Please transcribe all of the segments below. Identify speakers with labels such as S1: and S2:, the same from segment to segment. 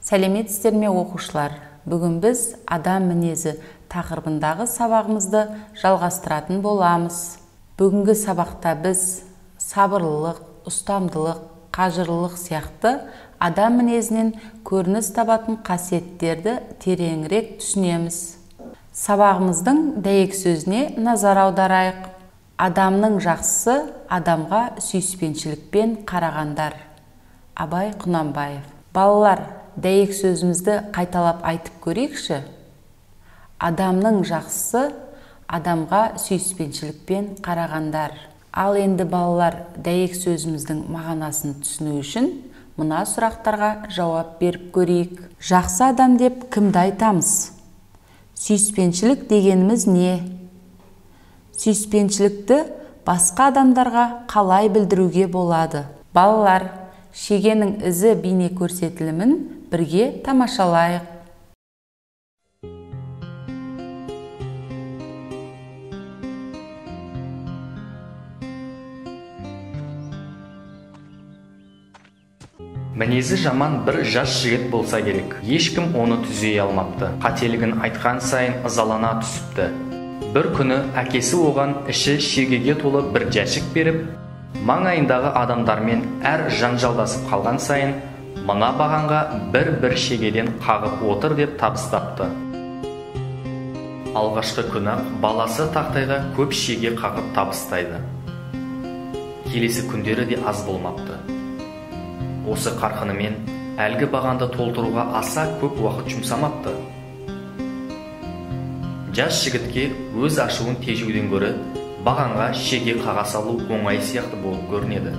S1: Сәлеметсіздер ме, оқушылар? Бүгін біз адам мінезі тақырыбындағы сабағымызды жалғастыратын боламыз. Бүгінгі сабақта біз сабырлылық, ұстамдылық, қажырлылық сияқты адам мінезінен көрініс табатын қасиеттерді тереңірек түсінеміз. Сабағымыздың дәйек сөзіне назар аударайық. Адамның жақсысы адамға сүйіспеншілікпен қарағандар. Абай Құнанбаев. Балалар, дәйек сөзімізді қайталап айтып көрейікші. Адамның жақсысы адамға сүйіспеншілікпен қарағандар. Ал енді балалар, дәйек сөзіміздің мағынасын түсіну үшін мына сұрақтарға жауап беріп көрейік. Жақсы адам деп кімді айтамыз? Сүйіспеншілік дегеніміз не? Сүйіспеншілікті басқа адамдарға қалай білдіруге болады? Балалар, шегенің ізі бейне көрсетілімін бірге тамашалайық.
S2: Мінезі жаман бір жас жігіт болса керек. Ешкім оны түзей алмапты. Қателігін айтқан сайын ызалана түсіпті. Бір күні әкесі оған іші шегеге толы бір жәшік беріп, маңайындағы адамдармен әр жанжалдасып қалған сайын мына бағанға бір-бір шегеден қағып отыр деп табыстапты. Алғашқы күні баласы тақтайға көп шеге қағып табыстайды. Келесі күндері де аз болмапты. Осы қарқынымен әлгі бағанды толтыруға аса көп уақыт жұмсамапты. Жас жігітке өз ашуын тежеуден гөрі бағанға шеге қаға салу оңай сияқты болып көрінеді.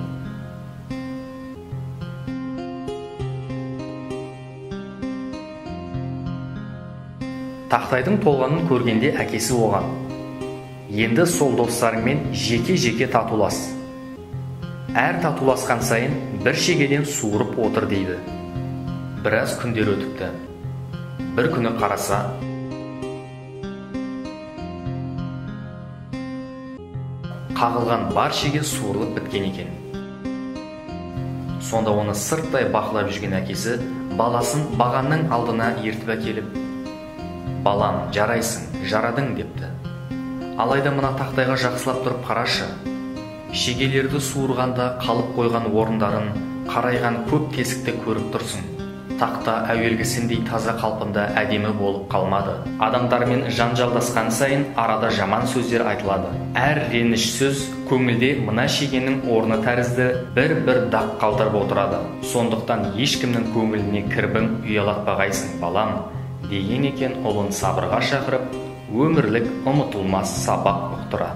S2: Тақтайдың толғанын көргенде әкесі оған: "Енді сол достарыңмен жеке-жеке татулас. Әр татуласқан сайын бір шегеден суырып отыр" дейді. Біраз күндер өтіпті. Бір күні қараса, қағылған бар шеге суырылып біткен екен. Сонда оны сырттай бақылап жүрген әкесі баласын бағанның алдына ертіп әкеліп, "Балам, жарайсың, жарадың" депті. Алайда мына тақтайға жақсылап тұрып қарашы. Шегелерді суырғанда қалып қойған орындарын, қарайған көп тесікті көріп тұрсың. Тақта әуелгісіндей таза қалпында әдемі болып қалмады. Адамдармен жанжалдасқан сайын арада жаман сөздер айтылады. Әр реніш сөз көңілде мына шегенің орны тәрізді бір-бір дақ қалдырып отырады. Сондықтан ешкімнің көңіліне кірбің ұялатпағайсың, балам, деген екен ұлын сабырға шақырып, өмірлік ұмытылмас сабақ ұқтыра.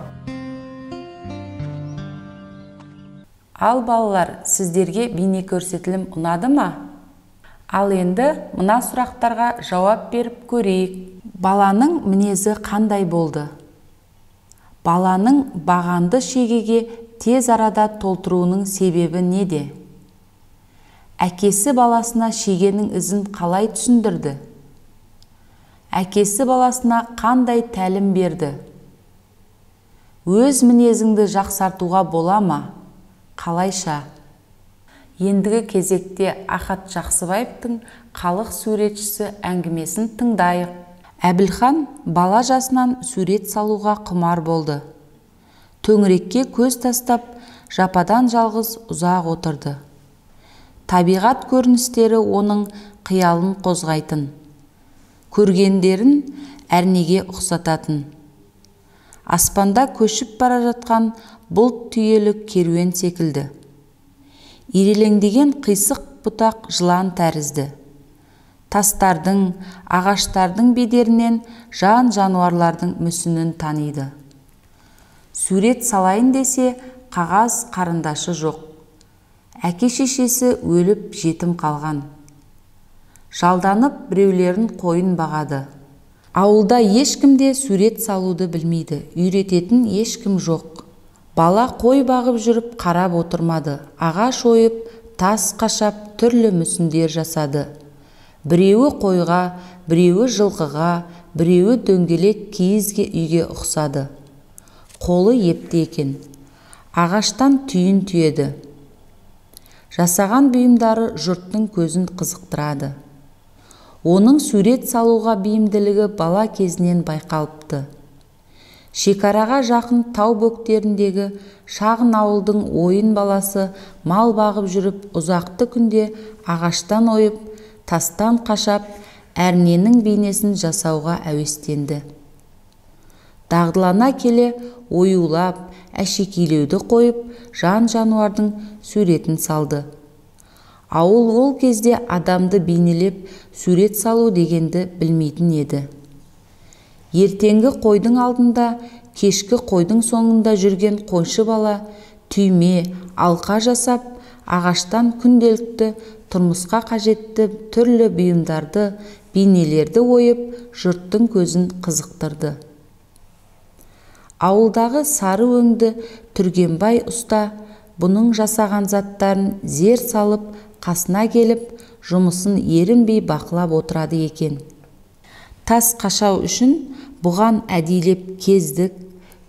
S1: Ал балалар, сіздерге бейне көрсетілім ұнады ма? Ал енді мына сұрақтарға жауап беріп көрейік. Баланың мінезі қандай болды? Баланың бағанды шегеге тез арада толтыруының себебі неде? Әкесі баласына шегенің ізін қалай түсіндірді? Әкесі баласына қандай тәлім берді? Өз мінезіңді жақсартуға бола ма? Қалайша? Ендігі кезекте Ахат Жақсыбаевтың халық суретшісі әңгімесін тыңдайық. Әбілхан бала жасынан сурет салуға құмар болды. Төңірекке көз тастап, жападан жалғыз ұзақ отырды. Табиғат көріністері оның қиялын қозғайтын. Көргендерін әрнеге ұқсататын. Аспанда көшіп бара жатқан бұлт түйелі керуен секілді. Ирелеңдеген қисық бұтақ жылан тәрізді. Тастардың, ағаштардың бедерінен жан-жануарлардың мүсінін таниды. Сурет салайын десе, қағаз қарындашы жоқ. Әке-шешесі өліп жетім қалған. Жалданып біреулерін қойын бағады. Ауылда ешкім де сурет салуды білмейді, үйрететін ешкім жоқ. Бала қой бағып жүріп қарап отырмады. Ағаш ойып, тас қашап, түрлі мүсіндер жасады. Біреуі қойға, біреуі жылқыға, біреуі дөңгелек киізге үйге ұқсады. Қолы епті екен. Ағаштан түйін түйеді. Жасаған бұйымдары жұрттың көзін қызықтырады. Оның сурет салуға бейімділігі бала кезінен байқалыпты. Шекараға жақын тау бөктеріндегі шағын ауылдың ойын баласы мал бағып жүріп ұзақты күнде ағаштан ойып, тастан қашап, әрненің бейнесін жасауға әуестенді. Дағдылана келе оюлап, әшекейлеуді қойып, жан-жануардың суретін салды. Ауыл ол кезде адамды бейнелеп сурет салу дегенді білмейтін еді. Ертеңгі қойдың алдында, кешкі қойдың соңында жүрген қойшы бала түйме, алқа жасап, ағаштан күнделікті тұрмысқа қажетті түрлі бұйымдарды, бейнелерді ойып, жұрттың көзін қызықтырды. Ауылдағы сары өңді Түргенбай ұста бұның жасаған заттарын зер салып, қасына келіп, жұмысын ерінбей бақылап отырады екен. Тас қашау үшін бұған әдейлеп кездік,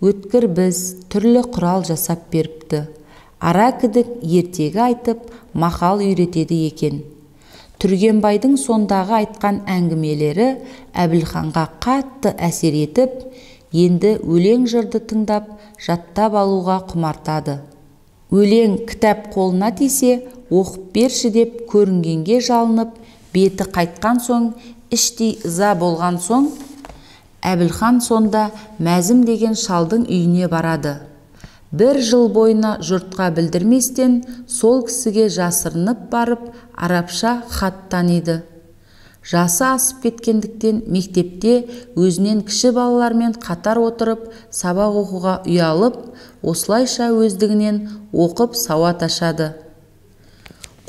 S1: өткір біз, түрлі құрал жасап беріпті. Ара кідік ертегі айтып, мақал үйретеді екен. Түргенбайдың сондағы айтқан әңгімелері Әбілханға қатты әсер етіп, енді өлең жырды тыңдап, жаттап алуға құмартады. Өлең кітап қолына тисе, оқып берші деп көрінгенге жалынып, беті қайтқан соң, іштей ыза болған соң, Әбілхан сонда Мәзім деген шалдың үйіне барады. Бір жыл бойына жұртқа білдірместен сол кісіге жасырынып барып, арабша хат таниды. Жасы асып кеткендіктен мектепте өзінен кіші балалармен қатар отырып, сабақ оқуға ұялып, осылайша өздігінен оқып сауат ашады.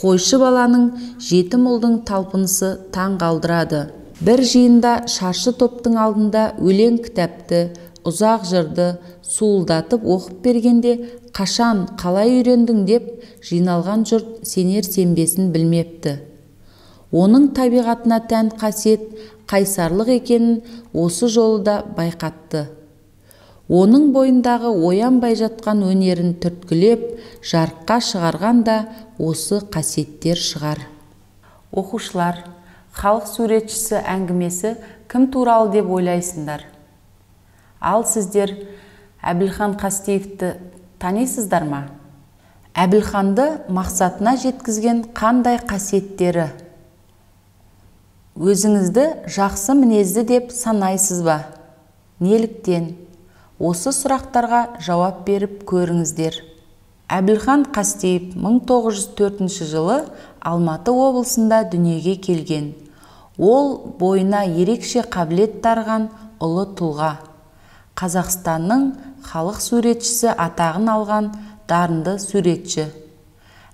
S1: Қойшы баланың жетім ұлдың талпынысы таң қалдырады. Бір жиында шаршы топтың алдында өлең кітапты, ұзақ жырды суылдатып оқып бергенде қашан, қалай үйрендің деп жиналған жұрт сенер-сенбесін білмепті. Оның табиғатына тән қасиет қайсарлық екенін осы жолы да байқатты. Оның бойындағы оянбай жатқан өнерін түрткілеп, жарыққа шығарған да осы қасиеттер шығар. Оқушылар, халық суретшісі әңгімесі кім туралы деп ойлайсыңдар? Ал сіздер Әбілхан Қастеевті танисыздар ма? Әбілханды мақсатына жеткізген қандай қасиеттері? Өзіңізді жақсы мінезді деп санайсыз ба? Неліктен? Осы сұрақтарға жауап беріп көріңіздер. Әбілхан Қастеев 1904 жылы Алматы облысында дүниеге келген. Ол бойына ерекше қабілет дарыған ұлы тұлға. Қазақстанның халық суретшісі атағын алған дарынды суретші.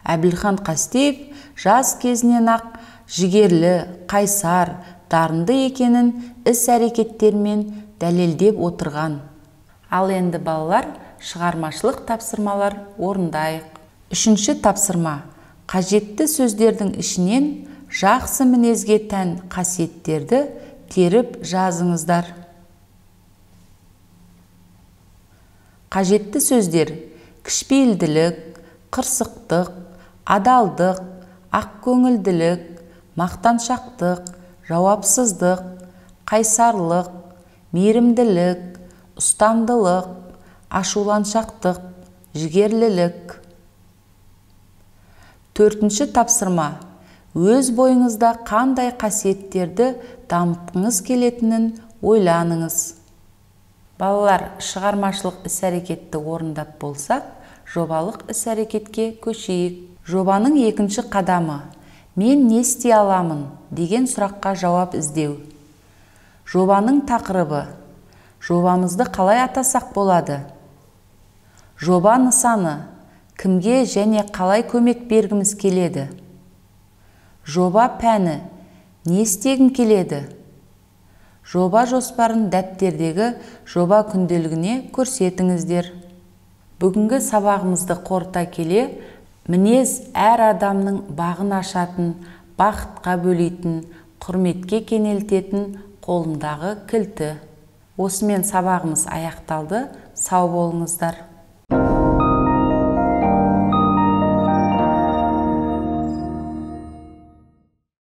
S1: Әбілхан Қастеев жас кезінен-ақ жігерлі, қайсар, дарынды екенін іс-әрекеттермен дәлелдеп отырған. Ал енді балалар, шығармашылық тапсырмалар орындайық. Үшінші тапсырма. Қажетті сөздердің ішінен жақсы мінезге тән қасиеттерді теріп жазыңыздар. Қажетті сөздер: кішіпейілділік, қырсықтық, адалдық, ақкөңілділік, мақтаншақтық, жауапсыздық, қайсарлық, мейірімділік, ұстамдылық, ашуланшақтық, жігерлілік. Төртінші тапсырма. Өз бойыңызда қандай қасиеттерді дамытқыңыз келетінін ойланыңыз. Балалар, шығармашылық іс-әрекетті орындап болсақ, жобалық іс-әрекетке көшейік. Жобаның екінші қадамы – мен не істей аламын деген сұраққа жауап іздеу. Жобаның тақырыбы – жобамызды қалай атасақ болады? Жоба нысаны – кімге және қалай көмек бергіміз келеді? Жоба пәні – не істегім келеді? Жоба жоспарын дәптердегі жоба күнделігіне көрсетіңіздер. Бүгінгі сабағымызды қорыта келе, мінез әр адамның бағын ашатын, бақытқа бөлейтін, құрметке кенелтетін қолындағы кілті. Осымен сабағымыз аяқталды. Сау болыңыздар.